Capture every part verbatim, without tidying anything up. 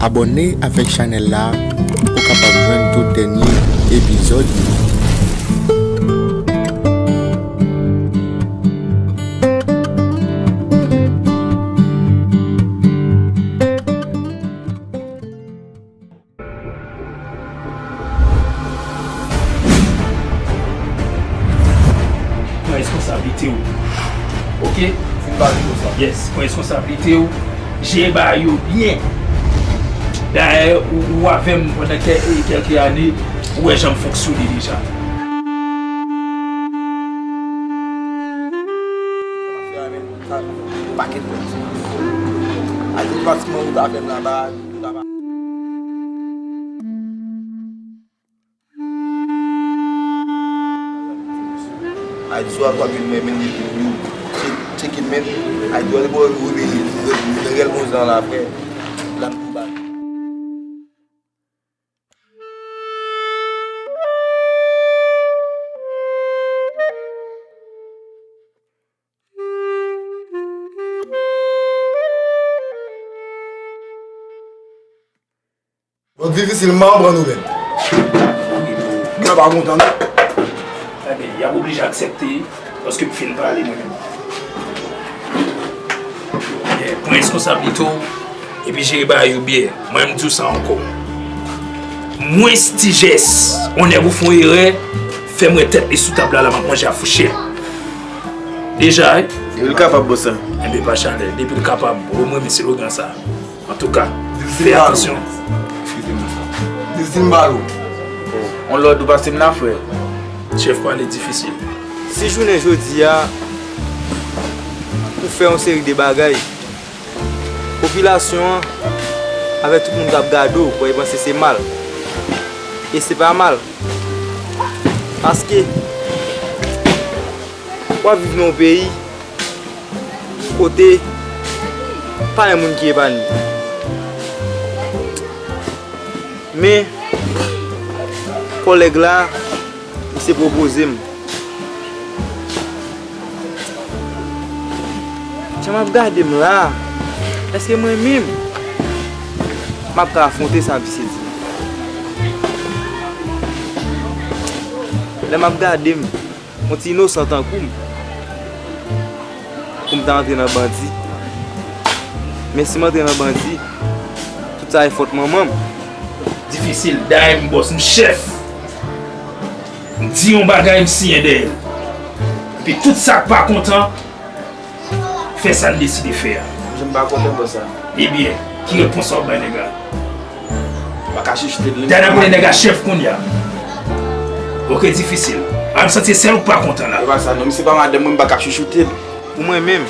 Abòne avèk chanèl la pou w kapab jwenn tout dènye epizòd yo. Pran responsablite w. Oke? Fin pale konsa. Yes, pran responsablite w. Jere bagay yo byen. Dayè, ou, ou avè m pandan kè-, kèlke ane, ou wè jan m fonksyone deja. Pakèt lòt. Ak tout patman ou ta fè m laba, ou ta pa. Ay, di swa kwa vin men, men, men, men, check, check it, men. Ay, di wale bò, wi, men, rèl konsa la, frè. La, m pou ba. Bon, difisil, m pa konprann ou menm. Gen pa kontan, non? Ebyen, y ap oblije aksepte, paske m fin pale mwen menm. Ebyen, pran responsablite w, epi jere bagay yo byen. Mwen, m di w sa ankò. Mwens ti jès, on nèg ou fè on erè, fè m wè tèt li sou tab la, la m ap manje a fouchèt. Deja, wi. Depi l kapab, bòs la. Enben, pa chalè. Depi l kapab, o, mwen, men slogan sa. Antouka, fè atansyon. Eskize m sa. Difisil m pale w. On lòd ou pase m la, frè. Chèf, pale difisil. Si jounen jodi a, ou fè yon seri de bagay, popilasyon an, avèk tout moun k ap gade w, kwè yo panse se mal. E se pa mal. Paske, w ap viv nan yon peyi kote pa gen moun ki epanouye. Men, kòlèg la, misye pwopoze m. Jan m ap gade m la, èske mwen menm, m ap ka afwonte sa misye di? Lè m ap gade m, yon ti inosan tankou m, pou m ta antre nan bandi. Men si m antre nan bandi, tout sa e fòt manman m. Difisil, dayè m bòs, m chèf. M di yon bagay, m siyen dèyè l. Epi tout sa k pa kontan, fè sa n deside fè a. Jan m pa kontan bòs sa. Ebyen, ki repons w ap bay nèg la? M pa ka chouchoute l, non. Dayè n ap rele nèg la chèf kounye a. Oke, difisil. A, m santi se sèl ou k pa kontan la. E pa sa, non, misye pa madanm mwen, m pa ka chouchoute l. Pou mwen menm,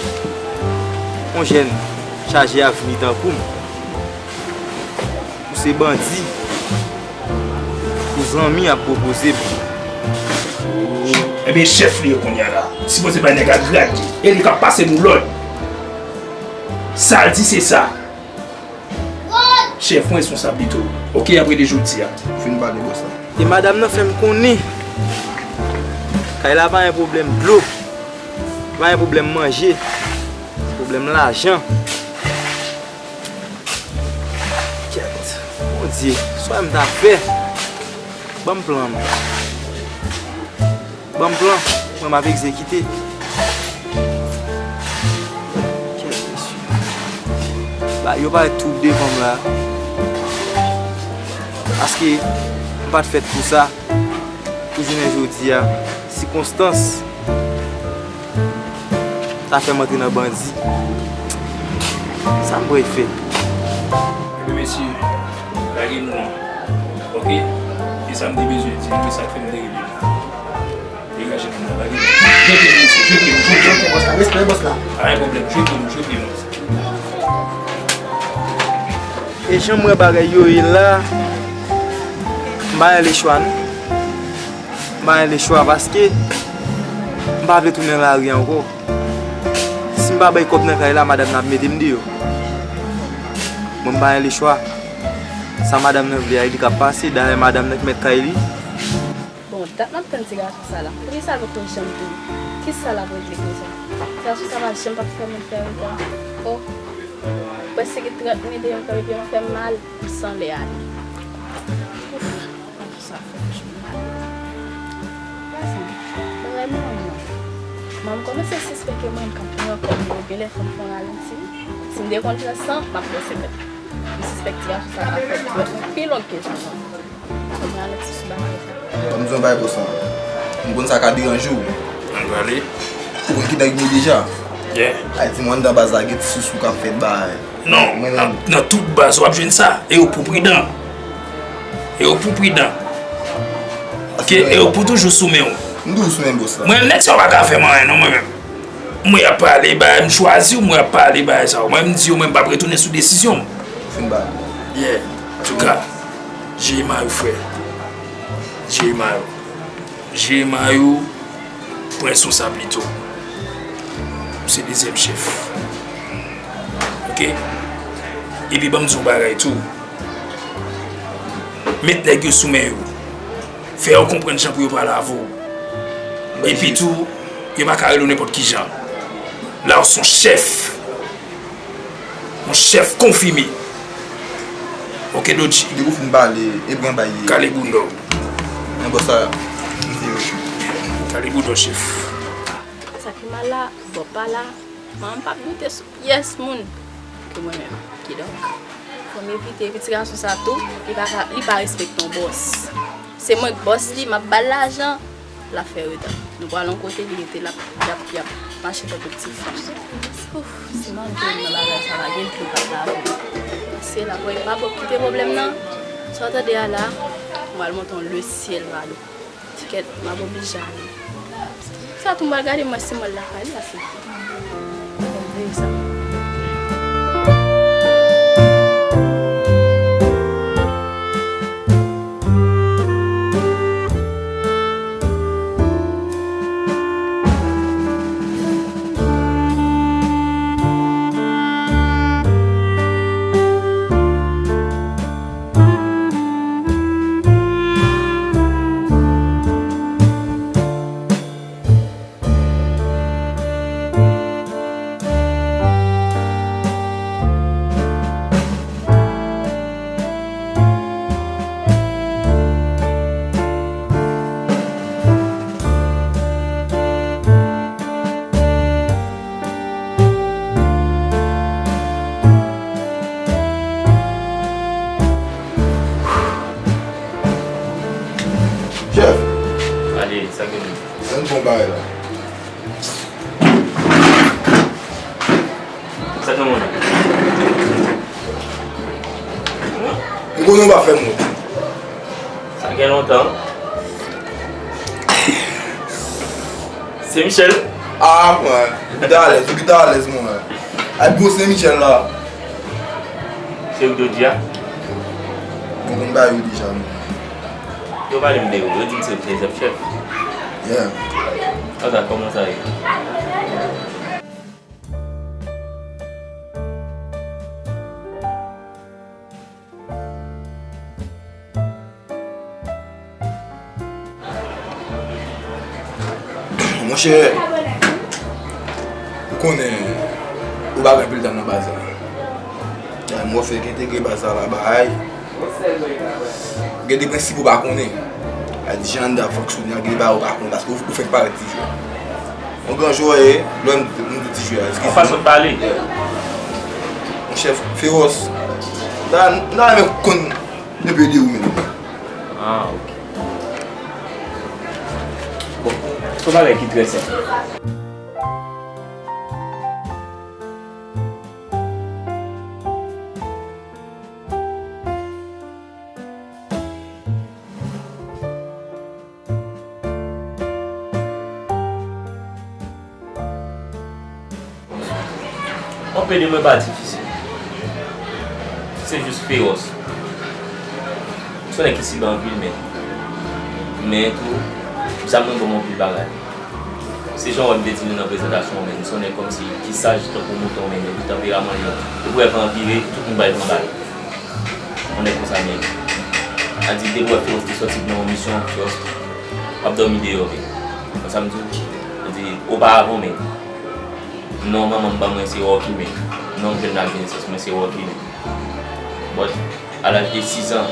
yon jèn chaje avni tankou m, ou se bandi, ou zanmi ap pwopoze m. Ebyen, chèf li ye kounye a la. Sipoze bay nèg la grad li. E li k ap pase nou lòd. Sa l di, se sa. Chèf, pran responsablite w. Oke, apre de jodi a. Fin pale bòs la. E madanm nan fè m konnen kay la pa gen pwoblèm dlo, pa gen pwoblèm manje, pwoblèm lajan. Kèt, Bondye, sa m ta fè? Ban m plan m. Ban m plan, mwen m ap egzekite. Kèt mesye. Ba, yo parèt twoup devan m la. Paske m pa t fèt pou sa. Pou jounen jodi a, sikonstans sa fè m antre nan bandi. Sa m pral fè? Ebyen, mesye, lage nou an. Oke? E sa m te bezwen di nou, e sa k fè m te rele nou. Degaje nou an, lage nou. Jete nou, mesye, jete nou, jete nou. Respè, bòs la. Pa gen pwoblèm, jete nou, jete nou. E jan m wè bagay yo ye la, m pa gen lechwa, non. M pa gen lechwa paske m pa vle tounen lari ankò. Si m pa bay kòb nan kay la, madanm nan ap mete m deyò. Mwen, m pa gen lechwa. Sa madanm nan vle a, e li k ap pase. Dayè, madanm nan ki mèt kay li. Bon, dat m ap tann ti gason sa la. Poukisa l poko janm vini? Kisa l ap regle konsa? Ti gason sa pa janm p ap fè moun fè yon tan. Oh. Prèske gen trant minit depi m kanpe pye m fè m mal, m san lè ale. Ouf, sa fè m mal. Gason, bagay manman m nan. Manman m kòmanse sispèk ke mwen m ka pran kòb yo, genlè fò m fè yon ralanti. Si m te konn pran san, m ap pran senkant. M sispèk ti gason sa ka fè dwèt mwen pi long ke sa. Ban m di yon bagay pou sa. M konn sa ka deranje w. Ann pale. Ou konn ki nèg nou deja? Yeah. Ay di m anndan baz la gen ti sousou k ap fè bagay. Non, nan, nan tout baz w ap jwenn sa. E yo pou pridan. E yo pou pridan. Ke e yo pou toujou sou men w. M toujou sou men bòs la. Mwen menm nèg sa yo pa ka fè m anyen non mwen menm. Mwen ap pale bagay, m chwazi w, mwen ap pale bagay sa yo. Mwen m di yo mwen m p ap retounen sou desizyon m. Fin ba. Yeah. Antouka, jere may ou frè. Jere may ou. Jere may ou, pran responsabilite w. Ou se dezyèm chèf. Oke? Epi ban m di w bagay tou. Met nèg yo sou men yo. Fè yo konprann jan pou yo pale avè w. Epi tou, yo pa ka rele w nenpòt ki jan. La ou se yon chèf. Yon chèf konfime. Oke, Dodji. Depi w fin pale, e pran bay ye. Kale boudò. Nan bò sa, m te yo. Kale boudò, chèf. Sa ki mal la, Bòb pa la. Manman m p ap doute sou pyès moun ke mwen menm. Kidonk, fò m evite. Epi ti gason sa tou, li pa ka, li pa respekte yon bòs. Se mwen k bòs li, m ap ba l lajan, l ap fè reta. Nou pral yon kote, li rete l ap, l ap, l ap mache tankou ti fanm. Ouf, si manke m nan bagay sa, pa gen dlo k ap lave m. Se la, bòy, pa bò kite pwoblèm nan. Sa w tande a la, m pral monte yon lesyèl vado. Tikèt, m ap oblije ale. Sa tou m pral gade mwen si mwen lakay li ase. Fò m veye sa. Chèf! Ale, sa gen menm? Sa n bon bagay la. Sa gen moun? M konnen w pa fè m wont. Sa gen lontan. Se Michel. Ah, mwen. Ou ta alèz, ou ta alèz, mwen. Ay, gwo se Michel la. Se ou ki di a? Mwen konn ba yo deja, mwen. Yo pale m de ou, yo di m se dezyèm chèf. Yeah. Aza, kòman sa ye? Monchè, ou konnen, ou pa gen anpil tan nan baz la. Ay, mwen fè entegre baz la laba, ay. Gen de prensip ou pa konnen. Ay, di jan anndan ap fonksyone, gen de bagay ou pa konnen, paske ou, ou fèk parèt ti jwè. Yon gran jwè w ye, lè m, m di ti jwè a, eskize m. Yon fason de pale. Yon chèf fewòs. M ta, m ta renmen konn enpe de ou menm. Ah, ok. Bon, se yon bagay ki trè senp. Yon pede mwen pa difisil. Se jis fewòs. Se yon nèg ki sibe anpil men. Men tou, m sa mwen bon anpil bagay. Se jan w wè m te di nou nan prezantasyon an, men se yon nèg kòmsi ki saj tankou mouton, men epi tanperaman li, depi w wè van vire, tout moun bay van bal. Yon nèg konsa, men a di depi w wè Fewòs te sòti nan yon misyon, Fewòs p ap dòmi deyò, men. Konn sa m di w? Li di, oparavan, men non manman m ban mwen se Rocky, men. Non, m jwenn nan nesans mwen se Rocky. But, a laj de sis an,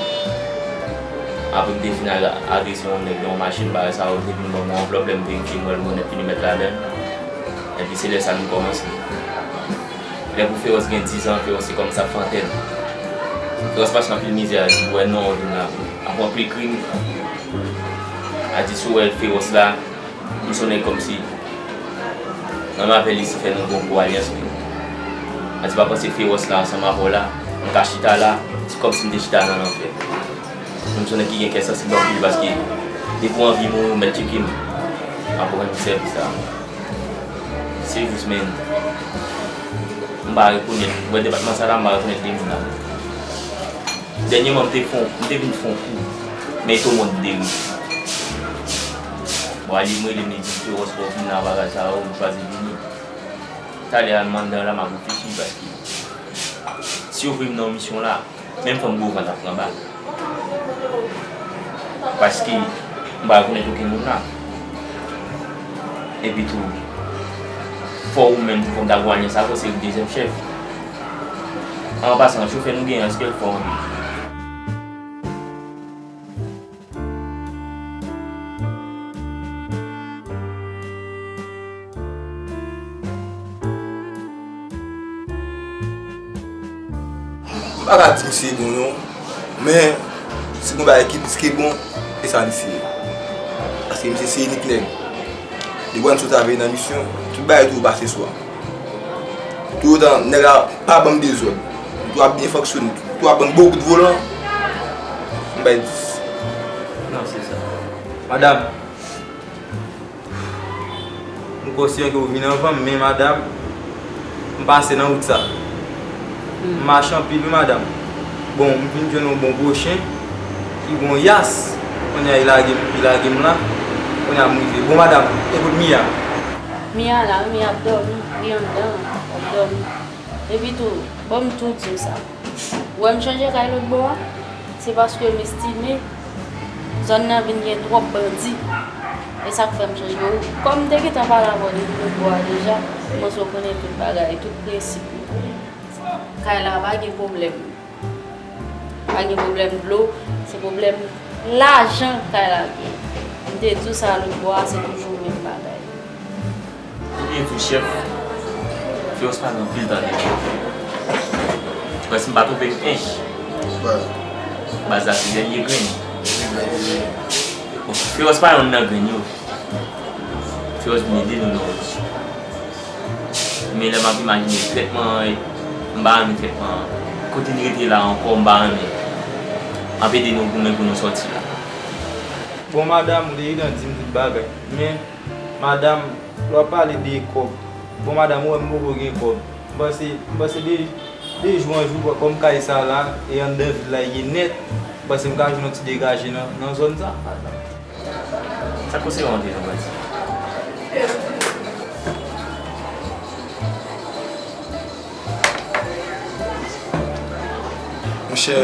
apre m te fin al agrese yon nèg nan yon machin, bagay sa yo, li te vin ban mwen yon anvlòp, lè m verifye, m wè l gwo nèt fini mèt ladan l. Epi se lè sa nou kòmanse. Lè pou Féroce gen diz an, Féroce te kòmanse ap fè antèn. Féroce pase anpil mizè, a di, "Wè non, w vin la, ap anpil krim." A di, "Si w wè Féroce la, m se yon nèg kòmsi, menm avè li, si fè nou gon gwo alyans, wi." A di, "Pa panse Féroce la, ansanm avè w la, m ka chita la, se kòmsi m te chita nan lanfè." Menm si w nèg ki gen kè sansib anpil, paske depi w anvi mouri, w mèt tcheke m. M ap rann li sèvis la. Se jis, men, m pa rekonèt, wè depatman sa la, m pa rekonèt de moun la. Dènyèman, m te fon, m te vin fon kou, men to mond de ri. Bon, ali m rele m, li di m, "Féroce, fò w vin nan bagay sa yo, m chwazi vini." Talè a, m anndan la, m ap reflechi, paske si yo voye m nan yon misyon la, menm fanm gwo vant ap pran bal. Paske m pa rekonèt okenn moun la. Epi tou, fò ou menm pou fò m ta gwo alyans avè w, se ou dezyèm chèf. An pasan, chofè nou genyen an, èske l fò anpil? M pa ka di misye bon non, men si gon bagay ki plis ke bon, e sa misye ye. Paske misye se inik nèg. Depi w sot avè nan misyon, tout bagay toujou pase sou a. Toutan nèg la pa ban m dezòd, tou ap byen fonksyone, tou ap ban m bon kout volan, m bay dis. Non, se sa. Madanm, m konsyan ke w vin anvan m, men madanm, m pase nan wout sa. M mache anpil wi madanm. Bon, m vin jwenn yon bon gwo chen ki gon yas. Kounye a, li lage m, li lage m la. Kounye a, m rive. Bon, madanm, e kote Mia? Mia la, wi, Mia ap dòmi. Li anndan, l ap dòmi. Epi tou, ban m tou di w sa. Ou wè m chanje kay lòt bò a? Se paske m estime zòn nan vin gen twòp bandi. E sa k fè m chanje. Ou, kòm m te gentan pale avè w depi lòt bò a deja, m panse w konnen tout bagay, tout prensip yo. Kay la pa gen pwoblèm. Pa gen pwoblèm dlo, se pwoblèm lajan kay la gen. M te di w sa lòt bò a, se toujou menm bagay. Ebyen tou, chèf, Féroce pa gen anpil tande. Prèske m pa twonpe m ench. Baz la se dènye grenn. Bon, Féroce pa yonn nan grenn yo. Féroce vin ede nou nan wout. Men lè m ap imajine trètman an, m pa renmen trètman an. Kote n rete la ankò, m pa renmen. M ap ede nou goumen pou nou sòti la. Bon, madanm, ou te gentan di m tout bagay. Men, madanm, lè w ap pale de kòb, bon, madanm, ou wè m poko gen kòb. M panse, m panse de, de jou an jou, kòm kay sa la, e anndan vil la, li nèt, m panse m ka jwenn yon ti degaje nan, nan zòn sa, madanm. Sa k konseyi w antre nan bandi? Monchè,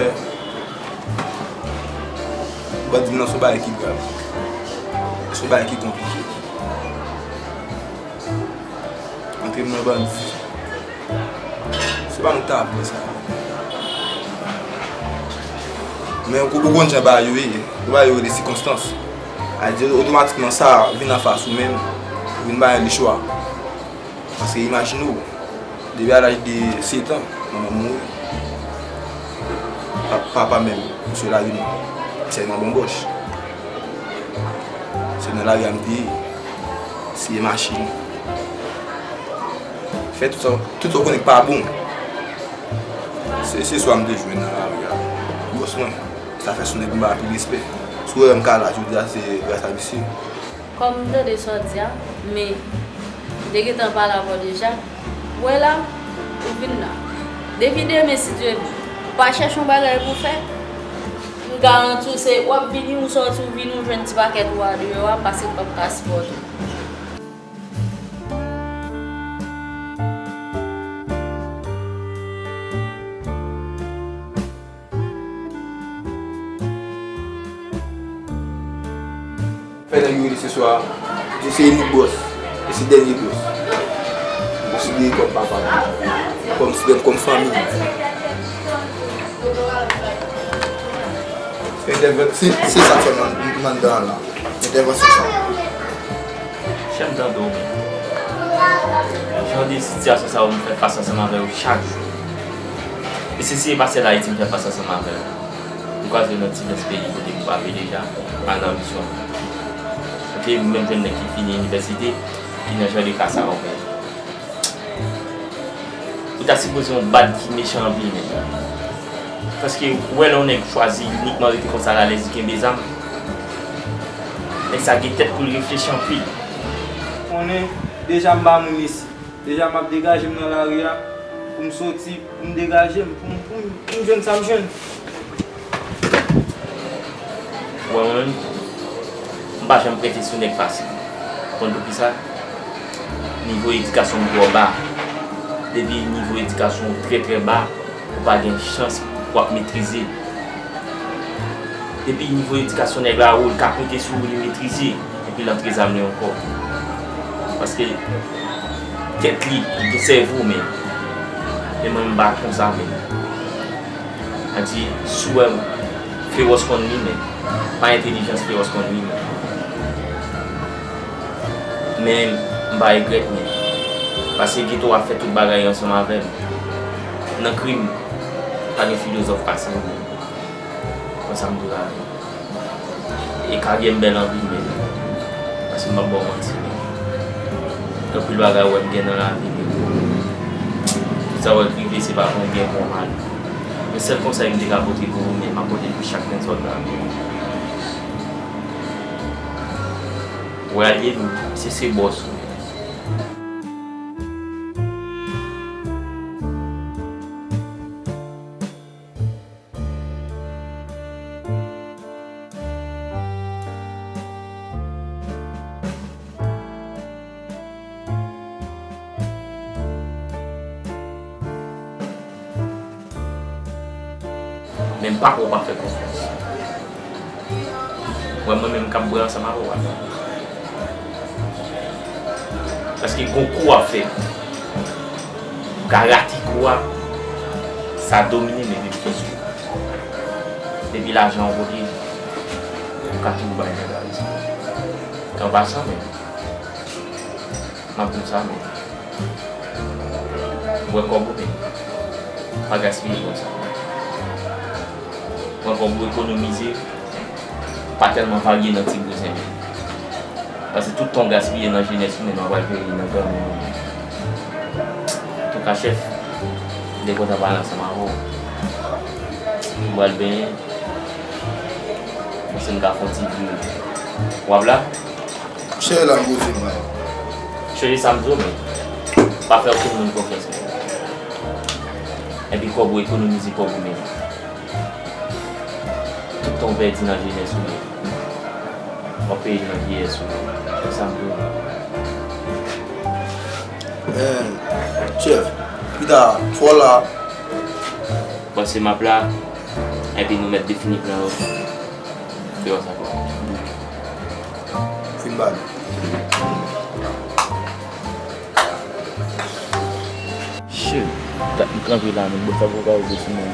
bandi nan se yon bagay ki grav. Se yon bagay ki konplike. Antre m nan bandi. Se pa nou k ta vle sa. Men ou, ou konn jan bagay yo ye. Yon bagay yo rele sikonstans. A di otomatikman sa vin anfas ou menm, ou vin pa gen lechwa. Paske imajine w, depi a laj de sèt an, manman m mouri. Pa-, papa menm, misye lage m sèlman banbòch. Se nan lari a m te ye. Siye machin. Fè tout sa, tout sa w konnen k pa bon. Se, se swa m te jwenn nan lari a. Bòs mwen, sa fè se yon nèg m ba anpil respè. Si w wè m ka la jodi a, se gras a misye. Kòm m tande sa w di a, men m te gentan pale avè w deja. Ou wè la, ou vin la. Depi demen, si Dye vle, ou pa chèche yon bagay pou w fè, m garanti w, se w ap vini, ou sòti, ou vini, ou jwenn ti pakèt ou a deyò a, paske m p ap ka sipòte w. Fè nèg yo rele se swa, di se inik bòs, e se dènye bòs. Bòs li kòm papa. Kòm frè m, kòm fanmi m. Entèvan-, se, se sa k fè m nan, nan dan an la. Entèvansyon sa. Chè m tande w byen. Jan de sitiyasyon sa yo m fè fas ansanm avè yo chak jou. E si se pa sèl Ayiti m fè fas ansanm avè yo. M kwaze yo nan ti dans peyi kote m frape deja, al nan misyon. Kote m menm jwenn nèg ki fini inivèsite, ki nan jan de ka sa yo menm. Ou ta sipoze yon bad ki mechan anpil menm. Paske ou wè lè yon nèg chwazi inikman rete konsa alalèz, li kenbe zam. Nèg sa gen tèt pou l reflechi anpil. Konnen, deja m pa moun isi. Deja m ap degaje m nan lari a. Pou m soti, pou m degaje m, pou m, pou m, pou m jwenn sa m jwenn. Ou wè mwen menm, m pa janm prete sou nèg fasil. Konn poukisa? Nivo edikasyon m twò ba. Depi nivo edikasyon w trè, trè ba, ou pa gen chans pou w ap metrize. Depi nivo edikasyon nèg la wo, li ka konte sou ou, li metrize, epi l antre zam li ankò. Paske tèt li, li gen sèvo, men, men mwen, m pa konsa, men. Sa di, si w wè m fewòs konn li, men pa entèlijans fewòs konn li, men. Men m pa regrèt, men. Paske geto a fè tout bagay ansanm avè m. Nan krim, pa gen filozòf pase m, men. Konsa m dwe ale. E karyè m bèl anpil, men. Paske m p ap ba w manti, men. Gen anpil bagay ou wè m gen nan lavi, men. Tout sa w wè k rive, se pa pou yon byen, pou yon mal. Men sèl konsèy m te ka pote pou ou, men m ap pote l pou chak grenn sòlda. Ou wè alye nou, se, se bòs ou. Men m pa kwè w pa fè konfyans. Wè mwen menm k ap bwè ansanm avè w a. Paske gon kou w ap fè. Ou ka rate kou a, sa domine men depi sou. Depi lajan yon kote, ou ka toujou bay nèg la respè. An pasan menm, m ap di w sa menm. Wè kòb ou men. Pa gaspiye konsa. Pran kòb ou, ekonomize. Pa tèlman varye nan ti bouzen men. Paske tout tan w gaspiye nan jenès ou, men w pral peye nan granmoun ou. Antouka, chèf, m te kontan pale ansanm avè w. M pral benyen. Paske m ka fè yon ti vire. W ap la? Cheri, la m poze m la. Cheri, sa m di w, men pa fè okenn moun konfyans, men. Epi kòb ou, ekonomize kòb ou, men. Tout tan w pèdi nan jenès ou, men w ap peye nan vyeyès ou, men. Se sa m di w. Eh, chèf, pita, fò la. Panse m ap la, epi nou mèt defini plan yo. Yo, sa bon. Fin bal. Shit. Dat m kanpe la, men bòs la poko ka rive sou mwen.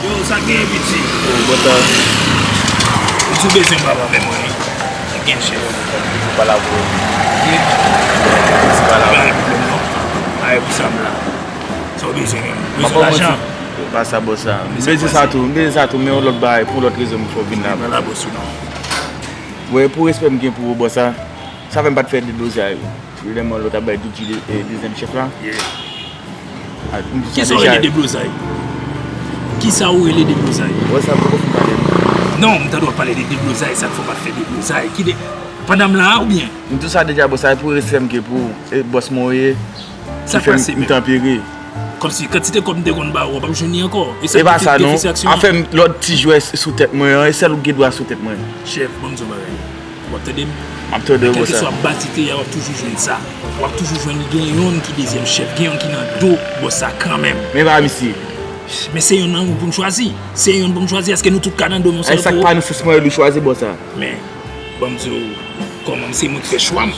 Yo, sa k genyen, piti? Oh, bòs la. Ou di w bezwen pale avè mwen, wi. Sa k genyen, chèf? Ou pa la pou ou. Wi. Ou pa la pou ou. Pa gen pwoblèm, non. Pa gen pou sa m la. Sa w bezwen menm? Bezwen lajan? Pa sa, bòs la. M bezwen sa tou, m bezwen sa tou, men yon lòt bagay, pou yon lòt rezon m fè w vin la. Vin la, bòs ou non. Wè, pou respè m gen pou ou, bòs la, sa fè m pa t fè deblozay. Premyèman, lè w t ap bay Doudji de-, e, dezyèm chèf la. Yeah. A, m di sa deja. Kisa w rele deblozay? Kisa w rele deblozay? Bòs la poko fin pale m. Non, m tande w ap pale de deblozay, sa k fè w pa t fè deblozay? Ki de-, pandan m la a oubyen? M di w sa deja, bòs la, pou respè m gen pou ou, e bòs mwen w ye. Sa k pase, men? M tanpere. Kòmsi kantite kòb m te konn ba ou an, w p ap jwenn li ankò. E pa sa non. Afè m, lòd ti jwè sou tèt mwen an, e sèl ou gen dwa sou tèt mwen. Chèf, ban m di w yon bagay. W ap tande m? M ap tande w, bòs la. Kèlkeswa baz li te ye a, w ap toujou jwenn sa. W ap toujou jwenn gen yonn ki dezyèm chèf, gen yonn ki nan do bòs sa kanmenm. Men pa misye. Men se yonn nan nou pou n chwazi. Se yonn pou n chwazi. Èske nou tout ka nan do yon sèl kou? Sa k pa nan sans mwen, li chwazi bòs sa. Men, ban m di w, kòman se mwen ki fè chwa m.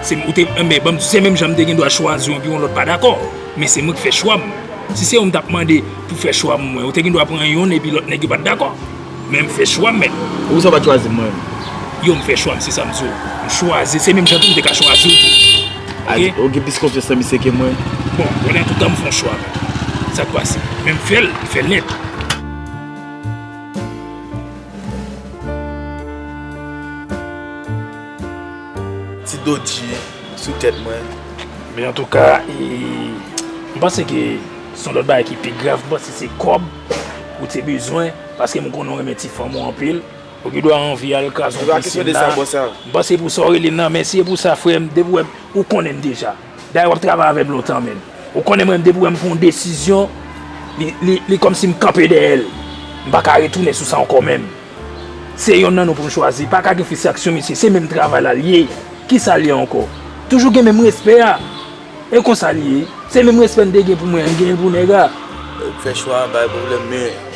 Se ou te, enben, ban m di, se menm jan m te gen dwa chwazi w epi yon lòt pa dakò. Men se mwen ki fè chwa m. Si se ou m t ap mande pou fè chwa m mwen, ou te gen dwa pran yonn epi lòt nèg yo pa t dakò. Men m fè chwa m, mèt. Poukisa w pa t chwazi m mwen? Yo, m fè chwa m, se sa m di w. M chwazi, se menm jan tou m te ka chwazi w tou. A, oke? Ou gen plis konfyans nan misye ke mwen? Bon, bon, antouka, m fè yon chwa, mèt. Sa k pase? Men m fè l, m fè l nèt. Ti Dodji sou tèt mwen. Men antouka, e, m panse ke se yon lòt bagay ki pi grav. M panse se kòb ou te bezwen, paske m konnen w renmen ti fanm ou anpil. Ou gen dwa anvi al kraze yon pisin la. M panse pou sa w rele m nan, men si e pou sa, frè m, depi w wè m, ou konnen m deja. Dayè, w ap travay avè m lontan, menn. Ou konnen mwen, depi w wè m pran yon desizyon, li, li, li kòmsi m kanpe dèyè l. M pa ka retounen sou sa ankò menm. Se yonn nan nou pou n chwazi. Pa ka gen fristrasyon, mesye. Se menm travay la l ye. Kisa l ye ankò? Toujou gen menm respè a. E konsa l ye. Se menm respè n te gen pou mwen, n gen l pou nèg la. Fè chwa a bay pwoblèm, men.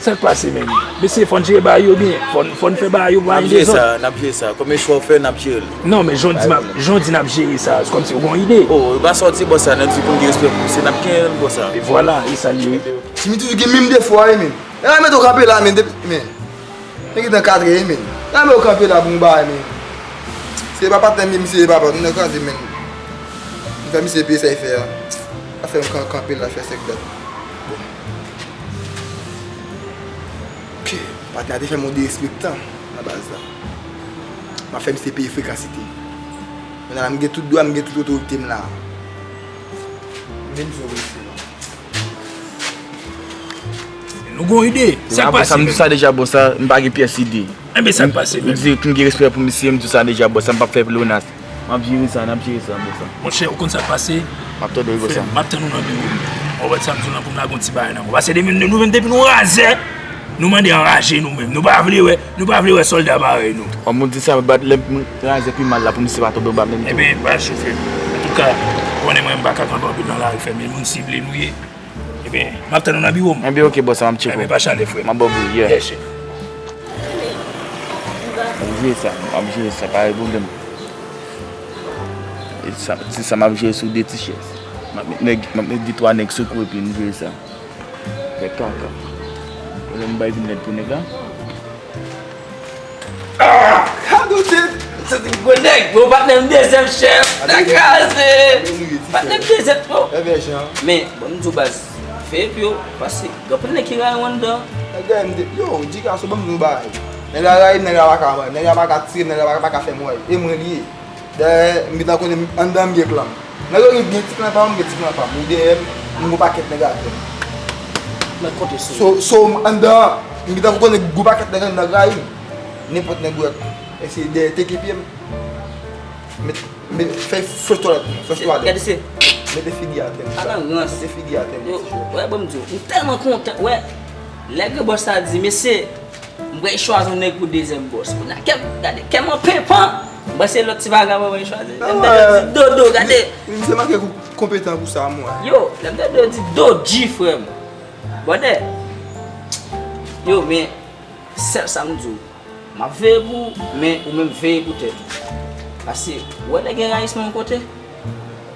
Sa k pase, menm? Mesye, fò n jere bagay yo byen. Fò n, fò n fè bagay yo pa gen dezòd. N ap jere sa, n ap jere sa. Konbyen chwa w fè, n ap jere l. Non, men jan w di m ap, jan w di n ap jere sa, se kòmsi w gen yon ide. Oh, e pa sa w di, bòs la, n ap di pou n gen respè pou misye, n ap kenbe l konsa. E vwala, e sa l ye. Jimmy toujou gen menm defo a, wi, men. E la, mete w kanpe la, men, depi, men. Nèg gentan katre, wi, men. La, men, w kanpe la pou yon bagay, men. Se pa patnè m, misye, e pa patnè, nan kraze, men. M fè misye peye sa l fè a. Sa fè m kan-, kanpe la, fè sèk dat. Bon. Ke patnè a te fè m yon derespektan nan baz la. M ap fè misye peye frekansite. Kounye a la, m gen tout dwa, m gen tout otorite m la. Men m sou otorite m. Nou gon ide. Sa k pase, sa m di sa deja, bòs la, m pa gen pyès ide. Enben, sa k pase, menm? M di, m gen respè pou misye, m di sa deja, bòs la, m p ap fè pleyonas. M ap jere sa, n ap jere sa, bòs la. Monchè, ou konn sa k pase? M ap tande w, bòs la. M ap tann ou nan biwo m. Ou wè sa m di w lan pou m lage yon ti bagay nan men w. Paske depi nou menm, depi nou razè, nou mande anraje nou menm. Nou pa vle wè, nou pa vle wè sòlda parèy nou. Kòm ou di sa, m bat lè m razè pi mal la pou misye pa tonbe anba menm tou. Enben, pa chofe. Antouka, ou konnen mwen, m pa ka kanpe anpil nan lari, fè men moun sible nou ye. Ebyen, m ap tann ou nan biwo m. Ebyen, oke, bòs, m ap tcheke w. Ebyen, pa chale, frè m. M ap ba w bri, yeah. Yeah, chef. M ap jere sa, m ap jere sa, pa gen pwoblèm. E sa, se sa m ap jere sou de ti chèz. M ap met nèg, m ap met de twa nèg sou kou epi m jere sa. Fè kaka. Pwoblèm bay vin nèt pou nèg la. Ah! Gade w, Ted! Santi m gwo nèg, bon, patnè m dezyèm chèf. N a kraze! Patnè m dezyèm, oh! Men, bon, m di w, baz, fè epi yo, paske gen anpil nèg ki rayi w anndan. Nèg rayi m de, yo, Djikaso, ban m di w yon bagay. Nèg la rayi m, nèg la pa ka, nèg la pa ka tire m, nèg la pa, pa ka fè m wè. E mwen li ye. Dayè, m gentan konnen anndan m gen klan. Nèg yo gen, gen ti klan pa m, m gen ti klan pa m. Ou dèyè m, m gon pakèt nèg atè m. Mwen konte sou ou. So, so, anndan, m gentan konnen gon pakèt nèg anndan k rayi m. Nenpòt nèg ou wè, eseye dèyè teke pye m. Met, met, fè flòch twalèt, flòch twalèt. Gade se. Mete figi atè m. Ala rans. Mete figi atè m, mesye. Wè, ban m di w, m tèlman kontan, wè. Lè gen bòs la di, mesye, m pral chwazi yon nèg pou dezyèm bòs. Kounye a, kè m, gade, kè m an penpan. M panse lòt ti vagabon mwen chwazi. Lè m tande yo di Dodo, gade. Misye manke konpetan pou sa, mwen. Yo, lè m tande yo di Dodji, frè m. Bwòdè. Yo, men, sèl sa m di w. M ap veye pou ou, men ou menm veye pou tèt ou. Paske, ou wè lè gen rayisman yon kote,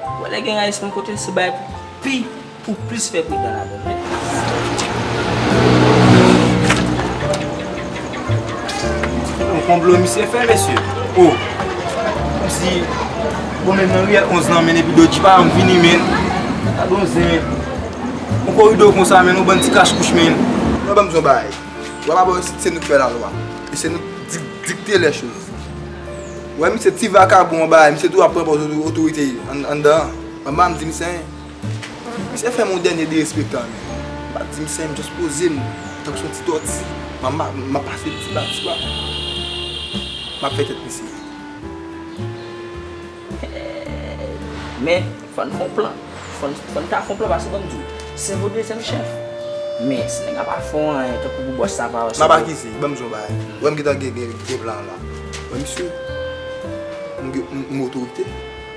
ou wè lè gen rayisman yon kote, se bagay pou pi, pou plis fè pridan ladan l, wi. Yon konplo misye fè, mesye. Oh! Kòmsi, bon, menm nan riyèl onz lan, men epi Dodji pa janm vini, men. Gade yon zen. Yon koridò konsa, men, yon bann ti kach kouch, men. Mwen, ban m di yon bagay. Lwa pa bò isit, se nou k fè lalwa. E se nou k dik-, dikte lè choz. Ou wè misye ti vakabon anba, misye tou ap pran pòz oto-, otorite an-, anndan an. Manman m di misye anyen. Misye fè m yon dènye derespektan, men. M pa di misye anyen, m just poze m tankou se yon ti tòti. M ap, m ap pase tiba, tiba. M ap fè tèt misye. Men, fò n fè yon plan. Fò n, fò n ta fè yon plan, paske ban m di w, se vou dezyèm chèf. Men, si nèg la pa fè anyen, tankou pou bòs la pa wè se vou. M ap akize, ban m di w yon bagay. Wè m gentan gen, gen, gen plan la. Wè misye, m gen, m, m otorite.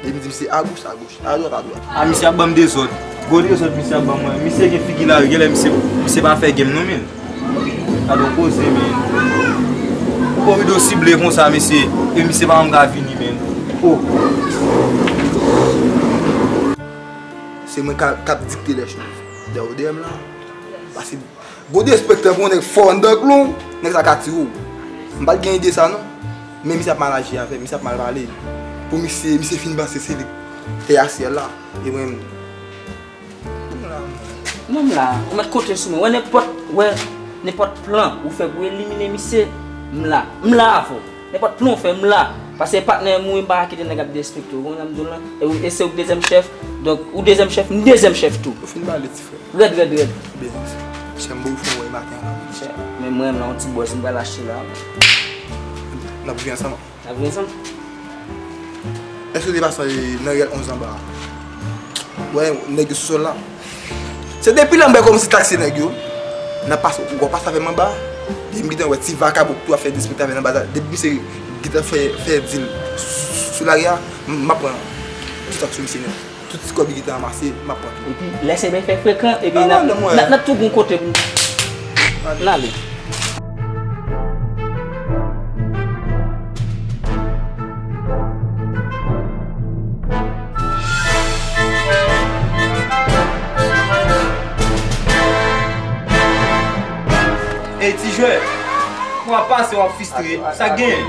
Depi m di misye agoch, agoch. Adwat, adwat. A, misye ap ban m dezòd. Gwo dezòd misye ap ban mwen. Misye gen figi lari, genlè misye, misye pa fè game non, men. Gade yon koze, men. Yon koridò sible konsa, mesye. E misye pa janm ka vini, men. Oh. Se mwen k ap dikte lè choz. Dèyè w dèyè m la. Pase gwo derespektan pou yon nèg fò anndan klou, nèg sa ka tire w. M pa t gen ide sa non. Men misye ap mal aji avè m, misye ap mal pale. Pou misye, misye fin panse se li k fè asyèl la. E mwen menm. Non, m la. Ou mèt konte sou mwen. Wè nenpòt, wè nenpòt plan ou fè pou elimine misye, m la. M la avè w. Nenpòt plan w fè, m la. Paske patnè m, wi, m pa ka kite nèg ap derespekte w. Ou konprann sa m di w lan? E, ou- e se ou k dezyèm chèf. Donk, ou dezyèm chèf, m dezyèm chèf tou. Ou fin pale, ti frè. Rèd, rèd, rèd. Byen. Chè m bo ou fè w wè maten an. Men mwen menm la, yon ti bòs, m pral achte la. N ap viv ansanm. N ap viv ansanm? Èske w te pase nan rèl onz anba a? Wè, nèg yo sou sòl la. Se depi lè m wè kòmsi taksi nèg yo. N ap pase, ou wè pase avè m anba. Depi m gentan wè ti vakabon k tou ap fè derespektan avè l anba la. Depi misye gentan fè, fè dil sou lari a, m ap pran ti taksi misye nèt. Tout ti kòb li gentan ranmase, m ap pran tou. Epi lè se bèy fè frekan, epi n ap, n ap, n ap tou gon kote pou n ale. Ey ti jwè, w ap pase w ap fistre, sa k genyen?